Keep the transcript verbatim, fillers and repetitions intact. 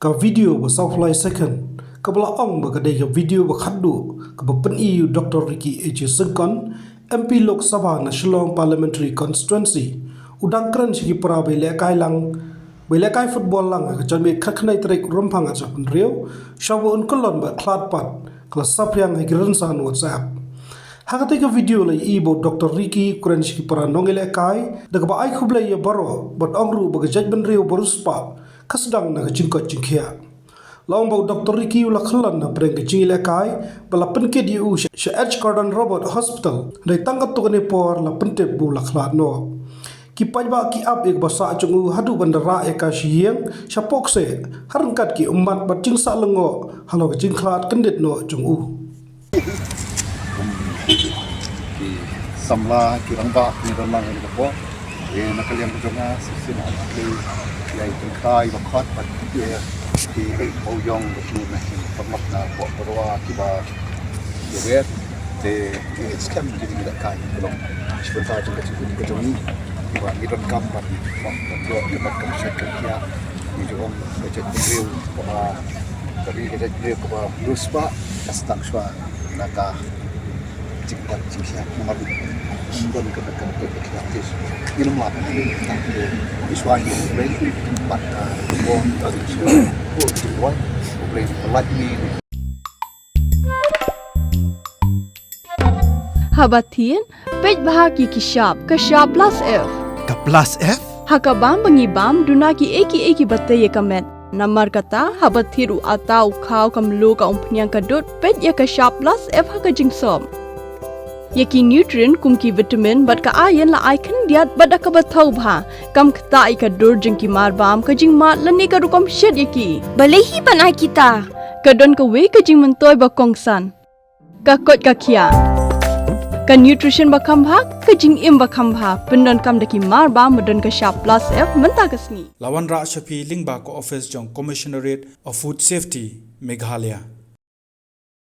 Ka video ba sawphew lai second kaba la ong ba ka dei ka video ba khatduh kaba pyni ïa u Doctor Ricky A J Syngkon, M P Lok Sabha na Shillong Parliamentary Constituency, u dang kren sha ki para ba ïalehkai lang, ba ïalehkai football lang ha ka janmiet khatkhyndai tarik Rymphang ar hajar arphew hynriew, shwa ba un kyllon bad khlad pat, ka la saphriang ha ki rynsan WhatsApp. Ha katei ka video la ïohi ba u Doctor Ricky u kren sha ki para nongïalehkai da kaba ai khublei ïa baroh bad ong ruh ba ka jaitbynriew bariewspah ka sdang na ka jingkoit jingkhiah. La ong ba u Doctor Ricky u la kyllon hapdeng ka jingïalehkai bad la pynkit ïa u sha, sha H Gordon Roberts Hospital, hynrei tang katto katne por la pyntip ba u la khlad noh. Ki paidbah ki ap ïa kaba sah jong u haduh ban da rah ïa ka sha ïing shapoh kseh, ha ryngkat ki ummat bad jingsah lyngngoh halor ka jingkhlad kyndit noh jong u. Ki samla, ki rangbah, ki rangbah ïa ka por. Ïa na ka liang ka jong nga, shisien nga khublei ïa i tyngkai ba khot bad ïa ki, eh, ba u ïong ba ki na ki paralok na Pokparwa kiba ïa wer. Te, eh, skhem ki ding da kai ki long. Shibynta jong ka jingkhublei ka jong ngi kiba ngi donkam ban, ban, ban ïoh ka, ban kam shet kam khiah. Ngi ju ong ka jaitbynriew kaba, ka ri ka jaitbynriew kaba riewspah ka sdang shwa na ka jingkoit jingkhiah namar don ka, ka, ka, ka, ka, ka, ngi nym lah ban tang ka iswa ngi nym ban, ah, bom ka jingkhiah ko jingwai ko blei ba lait ni. Haba thied, peit bha ki ki shap, ka shap plus F. Ka plus F? Ha ka bam ba ngi bam, duna kiei kiei kiba tei ïa ka met. Namar kata, haba thied u atta, u khaw, ka mluh, ka umphniang, ka dud, peit ïa ka shap plus F ha ka jingsop. Ïa ki nutrient kum ki vitamin bad ka iron la ai khyndiat bad da kaba thaw bha. Kam ktah ïa ka dur jong ki marbam, ka jingmad lane ka rukom shet ïa ki. Balei hi ban ai kita? Ka don kawei ka jingmyntoi ba kongsan. Ka koit ka khiah. Ka nutrition ba kham bha, ka jingim ba kham bha, pyndonkam da ki marbam ba don ka shap plus F mynta ka sngi. La wanrah sha phi lyngba ka office jong Commissionerate of Food Safety, Meghalaya.